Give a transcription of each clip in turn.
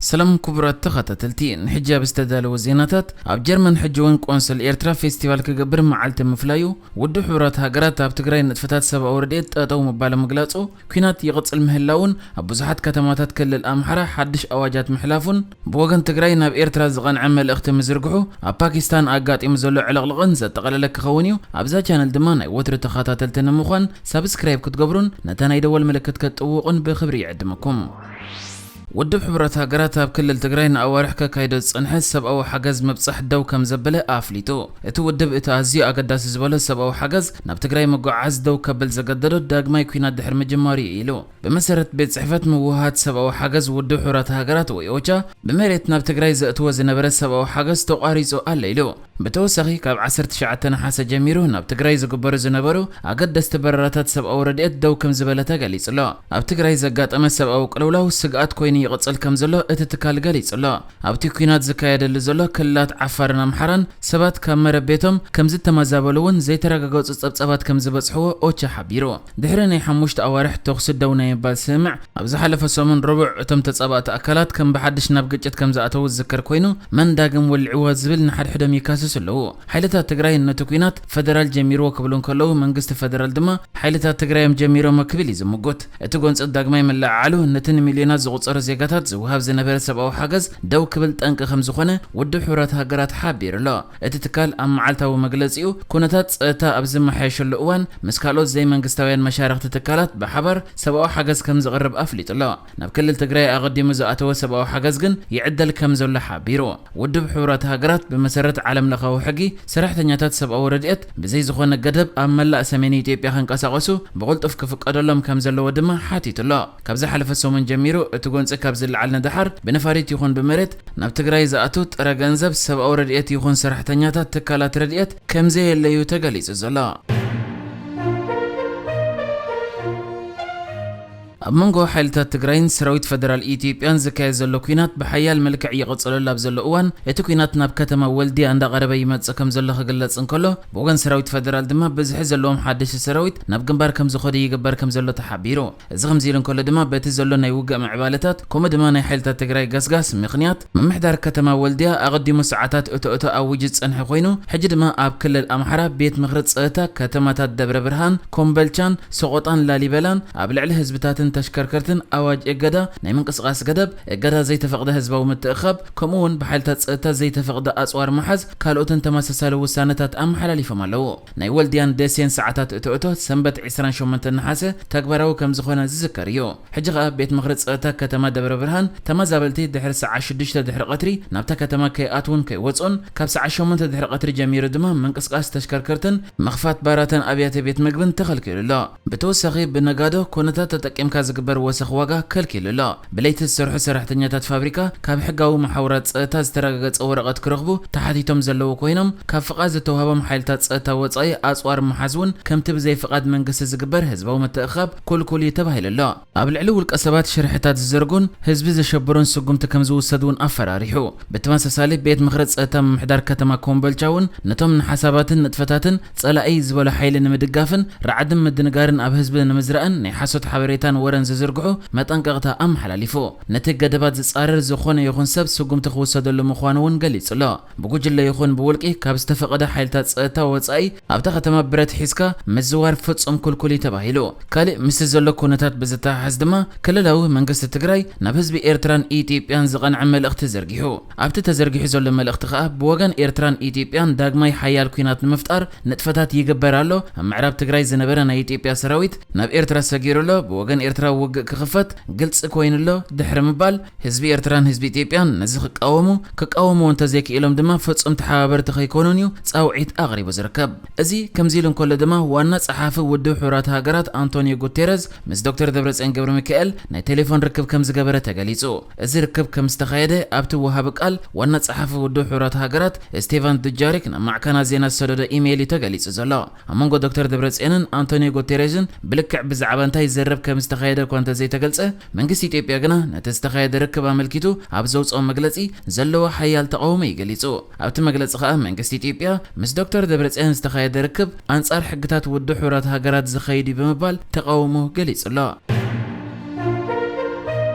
ሰላም ክቡራት ተኸታተልቲ፣ ንሕጂ ኣብ ዝተዳለወ ዜናታት፣ ኣብ ጀርመን ሕጂ እውን ቆንስል ኤርትራ ፌስቲቫል ክገብር መዓልቲ ምፍላዩ፣ ውድብ ሕቡራት ሃገራት ኣብ ትግራይ ንጥፈታት ሰብኣዊ ረድኤት ጠጠው ምባሉ ምግላጹ፣ ኲናት ይቕጽል ምህላውን ኣብ ብዙሓት ከተማታት ክልል ኣምሓራ ሓድሽ ኣዋጃት ምሕላፉን፣ ብወገን ትግራይ ናብ ኤርትራ ዝቐንዐ መልእኽቲ ምዝርግሑ፣ ኣብ ፓኪስታን ኣጋጢሙ ዘሎ ዕልቕልቕን ዘጠቓለለ ክኸውን እዩ። ኣብዛ ቻነል ድማ ናይ ወትሩ ተኸታተልቲ ንምዃን ሳብስክራይብ ክትገብሩን ነታ ናይ ደወል ምልክት ክትጥውቑን ብኽብሪ ይዕድመኩም። ውድብ ሕቡራት ሃገራት ኣብ ክልል ትግራይ ንኣዋርሕ ከካይዶ ዝጸንሐ ሰብኣዊ ሓገዝ ምብጻሕ ደው ከም ዘበለ ኣፍሊጡ። እቲ ውድብ እቲ ኣዝዩ ኣገዳሲ ዝበሎ ሰብኣዊ ሓገዝ ናብ ትግራይ ምጉዓዝ ደው ከብል ዘገደዶ ዳግማይ ኲናት ድሕሪ ምጅማሩ እዩ ኢሉ። ብመሰረት ቤት ጽሕፈት ምውሃት ሰብኣዊ ሓገዝ ውድብ ሕቡራት ሃገራት ወይ ኦቻ፣ ብመሬት ናብ ትግራይ ዘእትዎ ዝነበረ ሰብኣዊ ሓገዝ ተቋሪጹ ኣሎ ኢሉ። ብተወሳኺ፣ ካብ ዓሰርተ ትሽዓተ ነሓሰ ጀሚሩ ናብ ትግራይ ዝግበሩ ዝነበሩ ኣገደስቲ በረራታት ሰብኣዊ ረድኤት ደው ከም ዝበለ ተገሊጹ ኣሎ። ኣብ ትግራይ ዘጋጠመ ሰብኣዊ ቅልውላው ስግኣት ኮይኑ ይቕጽል ከም ዘሎ እቲ ትካል ገሊጹ ኣሎ። ኣብቲ ኲናት ዝካየደሉ ዘሎ ክልላት ዓፋርን ኣምሓራን ሰባት ካብ መረብ ቤቶም ከም ዝተመዛበሉ እውን ዘይተረጋገጹ ጸብጻባት ከም ዝበጽሕዎ ኦቻ ሓቢሩ። ድሕሪ ናይ ሓሙሽተ ኣዋርሕ ተኹሲ ደው ናይ ምባል ስምምዕ፣ ኣብ ዝሓለፈ ሰሙን ረቡዕ እቶም ተጻባእቲ ኣካላት ከም ብሓድሽ ናብ ግጭት ከም ዝኣተዉ ዝዝከር ኮይኑ፣ መን ዳግም ወልዕዎ ዝብል ንሓድሕዶም ይካሰሱ ኣለዉ። ሓይልታት ትግራይ ነቲ ኲናት ፈደራል ጀሚርዎ ክብሉ እንከለዉ፣ መንግስቲ ፈደራል ድማ ሓይልታት ትግራይ እዮም ጀሚሮሞ ክብል እዩ ዝምጉት። እቲ ጎንፂ ዳግማይ ምልዕዓሉ ነቲ ንሚልዮናት ዝቑጸሩ ዜጋታት ዝወሃብ ዝነበረ ሰብኣዊ ሓገዝ ደው ክብል ጠንቂ ከም ዝኾነ ውድብ ሕቡራት ሃገራት ሓቢሩ ኣሎ። እቲ ትካል ኣብ መዓልታዊ መግለጺኡ፣ ኩነታት ጸጥታ ኣብ ዝመሓየሸሉ እዋን፣ ምስ ካልኦት ዘይመንግስታውያን መሻርኽቲ ትካላት ብሓባር ሰብኣዊ ሓገዝ ከም ዝቕርብ ኣፍሊጡ ኣሎ። ናብ ክልል ትግራይ ኣቐዲሙ ዝኣተወ ሰብኣዊ ሓገዝ ግን ይዕደል ከም ዘሎ ሓቢሩ። ውድብ ሕቡራት ሃገራት ብመሰረት ዓለም ለኻዊ ሕጊ፣ ሰራሕተኛታት ሰብኣዊ ረድኤት ብዘይ ዝኾነ ገደብ ኣብ መላእ ሰሜን ኢትዮጵያ ክንቀሳቐሱ ብቕልጡፍ ክፍቀደሎም ከም ዘለዎ ድማ ሓቲቱ ኣሎ። ካብ ዝሓለፈ ሰሙን ጀሚሩ እቲ ጎንፂ ካብ ዝለዓል ንደሓር ብነፋሪት ይኹን ብመሬት ናብ ትግራይ ዝኣቱ ጥረ ገንዘብ፣ ሰብኣዊ ረድኤት ይኹን ሰራሕተኛታት ትካላት ረድኤት ከም ዘየለዩ ተገሊጹ ዘሎ። ኣብ መንጎ ሓይልታት ትግራይን ሰራዊት ፈደራል ኢትዮጵያን ዝካየድ ዘሎ ኲናት ብሓያል መልክዕ ይቕጽለሉ ኣብ ዘሎ እዋን፣ እቲ ኲናት ናብ ከተማ ወልድያ እንዳቐረበ ይመጽእ ከም ዘሎ ክግለጽ እንከሎ፣ ብወገን ሰራዊት ፈደራል ድማ ብዝሒ ዘለዎም ሓደሽቲ ሰራዊት ናብ ግንባር ከም ዝኸዱ ይግበር ከም ዘሎ ተሓቢሩ። እዚ ከምዚ ኢሉ እንከሎ ድማ፣ በቲ ዘሎ ናይ ውግእ ምዕባለታት፣ ከምኡ ድማ ናይ ሓይልታት ትግራይ ገስጋስ ምኽንያት፣ ምምሕዳር ከተማ ወልድያ ኣቐዲሙ ሰዓታት እቶ እቶ ኣዊጁ ዝጸንሐ ኮይኑ፣ ሕጂ ድማ ኣብ ክልል ኣምሓራ ቤት ምኽሪ ጸጥታ ከተማታት ደብረ ብርሃን፣ ኮምበልቻን፣ ሰቖጣን ላሊበላን ኣብ ልዕሊ ህዝብታትን ተሽከርከርትን ኣዋጅ እገዳ፣ ናይ ምንቅስቓስ ገደብ፣ እገዳ ዘይተፈቕደ ህዝባዊ ምትእኻብ፣ ከምኡ እውን ብሓይልታት ጸጥታ ዘይተፈቕደ ኣጽዋር ምሓዝ፣ ካልኦትን ተመሳሳሊ ውሳነታት ኣመሓላሊፎም ኣለዉ። ናይ ወልድያን ደሴን ሰዓታት እቶ እቶ ሰንበት ዕስራን ሸሞንተን ነሓሰ ተግባራዊ ከም ዝኾነ ዝዝከር እዩ። ሕጂ ኸኣ ቤት ምኽሪ ጸጥታ ከተማ ደብረ ብርሃን ተመዛበልቲ ድሕሪ ሰዓት ሽዱሽተ ድሕሪ ቀትሪ ናብታ ከተማ ከይኣትዉን ከይወጹን፣ ካብ ሰዓት ሸሞንተ ድሕሪ ቀትሪ ጀሚሩ ድማ ምንቅስቃስ ተሽከርከርትን ምኽፋት ባራትን ኣብያተ ቤት ምግብን ተኸልኪሉ ኣሎ። ብተወሳኺ ብነጋዶ ኮነታት ተጠቂምካ ዝግበር ወሰኽ ዋጋ ከልኪሉ ኣሎ። ብለይቲ ዝሰርሑ ሰራሕተኛታት ፋብሪካ ካብ ሕጋዊ መሓውራት ጸጥታ ዝተረጋገጸ ወረቐት ክረኽቡ ተሓቲቶም ዘለዉ ኮይኖም፣ ካብ ፍቓድ ዝተዋህቦም ሓይልታት ጸጥታ ወጻኢ ኣጽዋር ምሓዝ እውን ከምቲ ብዘይ ፍቓድ መንግስቲ ዝግበር ህዝባዊ ምትእኻብ ክልኩል እዩ ተባሂሉ ኣሎ። ኣብ ልዕሊ ውልቀ ሰባት ሽርሕታት ዝዘርጉን ህዝቢ ዘሸብሩን ስጉምቲ ከም ዝውሰድ እውን ኣፈራሪሑ። ብተመሳሳሊ፣ ቤት ምኽሪ ጸጥታ ምምሕዳር ከተማ ኮምቦልቻ እውን ነቶም ንሓሳባትን ንጥፈታትን ጸላኢ ዝበሎ ሓይሊ ንምድጋፍን ራዕድን ምድንጋርን ኣብ ህዝቢ ንምዝራእን ናይ ሓሶት ሓበሬታን ወረን ዝዝርግሑ መጠንቀቕታ ኣመሓላሊፉ። ነቲ ገደባት ዝጻረር ዝኾነ ይኹን ሰብ ስጉምቲ ክውሰደሉ ምዃኑ እውን ገሊጹ ኣሎ። ብጉጅለ ይኹን ብውልቂ ካብ ዝተፈቐደ ሓይልታት ጸጥታ ወጻኢ ኣብታ ከተማ ብረት ሒዝካ ምዝዋር ፍጹም ክልኩል እዩ ተባሂሉ። ካልእ ምስቲ ዘሎ ኩነታት ብዝተሓሓዝ ድማ፣ ክልላዊ መንግስቲ ትግራይ ናብ ህዝቢ ኤርትራን ኢትዮጵያን ዝቐንዐ መልእኽቲ ዘርጊሑ። ኣብቲ ተዘርጊሑ ዘሎ መልእኽቲ ከኣ፣ ብወገን ኤርትራን ኢትዮጵያን ዳግማይ ሓያል ኲናት ንምፍጣር ንጥፈታት ይግበር ኣሎ። ኣብ ምዕራብ ትግራይ ዝነበረ ናይ ኢትዮጵያ ሰራዊት ናብ ኤርትራ ሰጊሩ ኣሎ። ብወገን ኤርትራ ውግእ ክኽፈት ግልጺ ኮይኑ ኣሎ ድሕሪ ምባል፣ ህዝቢ ኤርትራን ህዝቢ ኢትዮጵያን ነዚ ክቃወሙ፣ ክቃወምዎ እንተዘይክኢሎም ድማ ፍጹም ተሓባበርቲ ከይኮኑን እዩ ጻውዒት ኣቕሪቡ ዝርከብ። እዚ ከምዚ ኢሉ እንከሎ ድማ፣ ዋና ጸሓፊ ውድብ ሕቡራት ሃገራት ኣንቶኒዮ ጉቴረዝ ምስ ዶክተር ደብረጽዮን ገብረ ሚካኤል ናይ ቴሌፎን ርክብ ከም ዝገበረ ተገሊጹ። እዚ ርክብ ከም ዝተኻየደ ኣብቲ ወሃቢ ቃል ዋና ጸሓፊ ውድብ ሕቡራት ሃገራት ስቴፋን ዱጃሪክ ናብ ማዕከናት ዜና ዝሰደዶ ኢሜይል እዩ ተገሊጹ ዘሎ። ኣብ መንጎ ዶክተር ደብረጽዮንን ኣንቶኒዮ ጉቴሬዝን ብልክዕ ብዛዕባ እንታይ ዘረብ ከም ዝተኻየደ እኳ እንተዘይተገልጸ፣ መንግስቲ ኢትዮጵያ ግና ነቲ ዝተኻየደ ርክብ ኣመልኪቱ ኣብ ዘውጽኦ መግለጺ ዘለዎ ሓያል ተቓውሞ እዩ ገሊጹ። ኣብቲ መግለጺ ከኣ፣ መንግስቲ ኢትዮጵያ ምስ ዶክተር ደብረጽዮን ዝተኻየደ ርክብ ኣንጻር ሕግታት ውድብ ሕቡራት ሃገራት ዝኸይድ እዩ ብምባል ተቓውሞ ገሊጹ ኣሎ።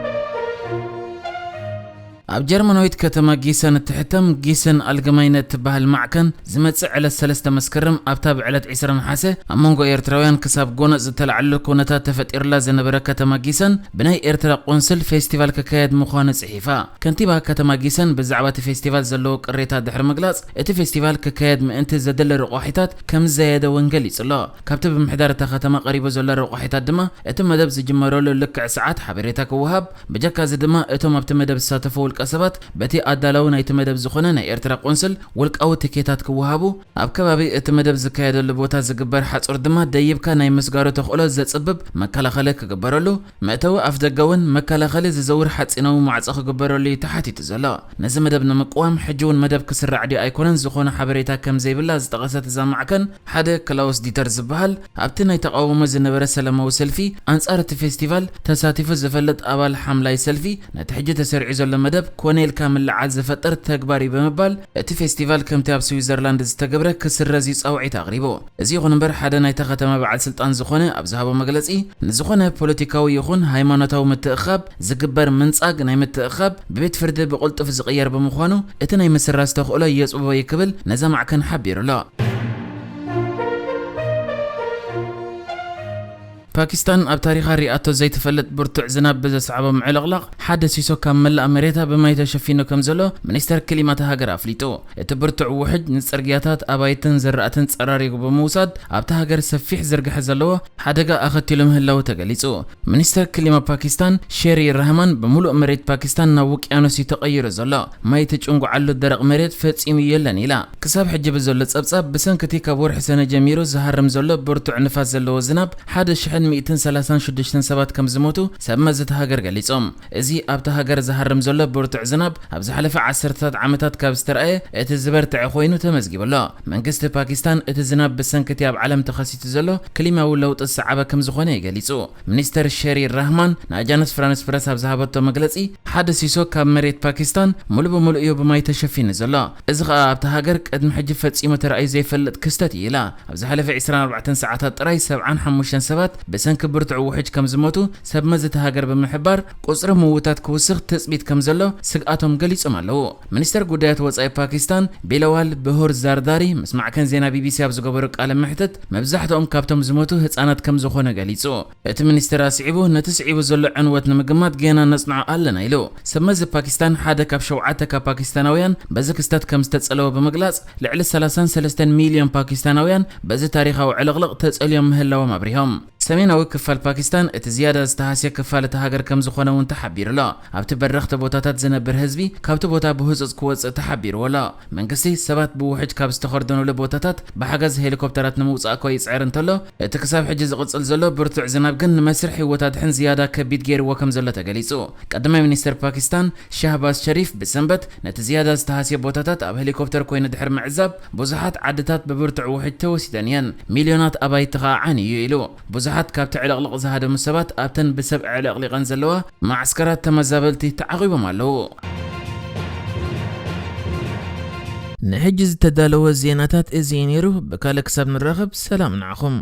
ኣብ ጀርመናዊት ከተማ ጊሰን እትሕተም ጊሰን ኣልገማይነ እትበሃል ማዕከን፣ ዝመጽእ ዕለት ሰለስተ መስከረም ኣብታ ብዕለት ዕስራ ነሓሰ ኣብ መንጎ ኤርትራውያን ክሳብ ጎነጽ ዝተላዕለሉ ኩነታት ተፈጢርላ ዝነበረ ከተማ ጊሰን፣ ብናይ ኤርትራ ቆንስል ፌስቲቫል ክካየድ ምዃኑ ጽሒፋ። ከንቲባ ከተማ ጊሰን ብዛዕባ እቲ ፌስቲቫል ዘለዎ ቅሬታ ድሕሪ ምግላጽ፣ እቲ ፌስቲቫል ክካየድ ምእንቲ ዘድሊ ረቋሒታት ከም ዝዘየደ እውን ገሊጹ ኣሎ። ካብቲ ብምሕዳር እታ ከተማ ቀሪቡ ዘሎ ረቋሒታት ድማ፣ እቲ መደብ ዝጅመረሉ ልክዕ ሰዓት ሓበሬታ ክወሃብ፣ ብጀካ እዚ ድማ እቶም ኣብቲ መደብ ዝሳተፉ ውልቀ ሰባት በቲ ኣዳላዊ ናይቲ መደብ ዝኾነ ናይ ኤርትራ ቆንስል ውልቃዊ ትኬታት ክወሃቡ፣ ኣብ ከባቢ እቲ መደብ ዝካየደሉ ቦታ ዝግበር ሓጹር ድማ ደይብካ ናይ ምስጋሩ ተኽእሎ ዘጽብብ መከላኸሊ ክግበረሉ፣ መእተዊ ኣፍደገ እውን መከላኸሊ ዝዘውር ሓጺናዊ ማዕጾ ክግበረሉ እዩ ተሓቲቱ ዘሎ። ነዚ መደብ ንምቅዋም ሕጂ እውን መደብ ክስራዕ ድዩ ኣይኮነን ዝኾነ ሓበሬታ ከም ዘይብላ ዝጠቐሰት እዛ ማዕከን፣ ሓደ ክላውስ ዲተር ዝበሃል ኣብቲ ናይ ተቓውሞ ዝነበረ ሰላማዊ ሰልፊ ኣንጻር እቲ ፌስቲቫል ተሳቲፉ ዝፈልጥ ኣባል ሓምላይ ሰልፊ፣ ነቲ ሕጂ ተሰሪዑ ዘሎ መደብ ኮነ ኢልካ ምልዓል ዝፈጥር ተግባር እዩ ብምባል፣ እቲ ፌስቲቫል ከምቲ ኣብ ስዊዘርላንድ ዝተገብረ ክስረዝ እዩ ጻውዒት ኣቕሪቡ። እዚ ይኹን እምበር፣ ሓደ ናይታ ከተማ በዓል ስልጣን ዝኾነ ኣብ ዝሃቦ መግለጺ፣ ንዝኾነ ፖለቲካዊ ይኹን ሃይማኖታዊ ምትእኻብ ዝግበር ምንጻግ ናይ ምትእኻብ ብቤት ፍርዲ ብቕልጡፍ ዝቕየር ብምዃኑ፣ እቲ ናይ ምስራዝ ተኽእሎ የጽብቦ እዩ ክብል ነዛ ማዕከን ሓቢሩ ኣሎ። ፓኪስታን ኣብ ታሪኻ ሪኣቶ ዘይትፈልጥ ብርቱዕ ዝናብ ብዘስዓቦ ምዕልቕላቕ፣ ሓደ ሲሶ ካብ መላእ መሬታ ብማይ ተሸፊኑ ከም ዘሎ ሚኒስተር ክሊማ እታ ሃገር ኣፍሊጡ። እቲ ብርቱዕ ውሕጅ ንጽርግያታት፣ ኣባይትን ዝራእትን ጸራሪጉ ብምውሳድ፣ ኣብታ ሃገር ሰፊሕ ዝርግሐ ዘለዎ ሓደጋ ኣኸቲሉ ምህላዉ ተገሊጹ። ሚኒስተር ክሊማ ፓኪስታን ሼሪ ራህማን፣ ብምሉእ መሬት ፓኪስታን ናብ ውቅያኖስ እዩ ተቐይሩ ዘሎ። ማይ ትጭንጉዓሉ ደረቕ መሬት ፈጺሙ የለን ኢላ። ክሳብ ሕጂ ብዘሎ ጸብጻብ፣ ብሰንኪ እቲ ካብ ወርሒ ሰነ ጀሚሩ ዝሃርም ዘሎ ብርቱዕ ንፋስ ዘለዎ ዝናብ፣ ሓደ ሽሕን ሚእትን ሰላሳን ሽዱሽተን ሰባት ከም ዝሞቱ ሰብ መዚ እታ ሃገር ገሊጾም። እዚ ኣብታ ሃገር ዝሃርም ዘሎ ብርቱዕ ዝናብ፣ ኣብ ዝሓለፈ ዓሰርተታት ዓመታት ካብ ዝተራእየ እቲ ዝበርትዐ ኮይኑ ተመዝጊቡ ኣሎ። መንግስቲ ፓኪስታን፣ እቲ ዝናብ ብሰንኪ እቲ ኣብ ዓለም ተኸሲቱ ዘሎ ክሊማዊ ለውጢ ዝሰዓበ ከም ዝኾነ እዩ ገሊጹ። ሚኒስተር ሸሪ ራህማን ንኣጃንስ ፍራንስ ፕረስ ኣብ ዝሃበቶ መግለጺ፣ ሓደ ሲሶ ካብ መሬት ፓኪስታን ሙሉ ብሙሉ እዩ ብማይ ተሸፊኑ ዘሎ። እዚ ኸኣ ኣብታ ሃገር ቅድሚ ሕጂ ፈጺሙ ተራእዩ ዘይፈልጥ ክስተት እዩ ኢላ። ኣብ ዝሓለፈ ዕስራን ኣርባዕተን ሰዓታት ጥራይ ሰብዓን ሓሙሽተን ሰባት ብሰንኪ ብርቱዕ ውሕጅ ከም ዝሞቱ ሰብ መዚ እታ ሃገር ብምሕባር፣ ቁጽሪ ምውታት ክውስኽ ትጽቢት ከም ዘሎ ስግኣቶም ገሊጾም ኣለዉ። ሚኒስተር ጉዳያት ወጻኢ ፓኪስታን ቢላዋል ብሁር ዛርዳሪ ምስ ማዕከን ዜና ቢቢሲ ኣብ ዝገበሮ ቃለ መሕትት፣ መብዛሕትኦም ካብቶም ዝሞቱ ህጻናት ከም ዝኾነ ገሊጹ። እቲ ሚኒስተር ኣስዒቡ፣ ነቲ ስዒቡ ዘሎ ዕንወት ንምግማት ጌና ነጽንዖ ኣለና ኢሉ። ሰብ መዚ ፓኪስታን ሓደ ካብ ሸውዓተ ካብ ፓኪስታናውያን በዚ ክስተት ከም ዝተጸለወ ብምግላጽ፣ ልዕሊ ሰላሳን ሰለስተን ሚልዮን ፓኪስታናውያን በዚ ታሪኻዊ ዕልቕልቕ ተጸልዮም ምህላዎም ኣብሪሆም። ሰሜናዊ ክፋል ፓኪስታን እቲ ዝያዳ ዝተሃስየ ክፋል እታ ሃገር ከም ዝኾነ እውን ተሓቢሩ ኣሎ። ኣብቲ በረኽቲ ቦታታት ዝነብር ህዝቢ ካብቲ ቦታ ብህጹጽ ክወጽእ ተሓቢርዎ ኣሎ። መንግስቲ ሰባት ብውሕጅ ካብ ዝተኸርደኑሉ ቦታታት ብሓገዝ ሄሊኮፕተራት ንምውጻእ እኳ ይጽዕር እንተሎ፣ እቲ ክሳብ ሕጂ ዝቕጽል ዘሎ ብርቱዕ ዝናብ ግን ንመስርሕ ህይወት ኣድሕን ዝያዳ ከቢድ ገይርዎ ከም ዘሎ ተገሊጹ። ቀዳማይ ሚኒስተር ፓኪስታን ሻህባዝ ሸሪፍ ብሰንበት ነቲ ዝያዳ ዝተሃስየ ቦታታት ኣብ ሄሊኮፕተር ኮይኑ ድሕሪ ምዕዛብ፣ ብዙሓት ዓድታት ብብርቱዕ ውሕጅ ተወሲደን እየን፣ ሚልዮናት ኣባይቲ ኸኣ ዓንዩ ኢሉ። ብዙሓት ካብቲ ዕልቕልቕ ዝሃደሙ ሰባት ኣብተን ብሰብ ኣዕለቕሊቐን ዘለዋ መዓስከራት ተመዛበልቲ ተዓቒቦም ኣለዉ። ንሕጂ ዝተዳለወ ዜናታት እዚ እዩ ነይሩ። ብካልእ ክሳብ ንራኸብ፣ ሰላም ንዓኹም።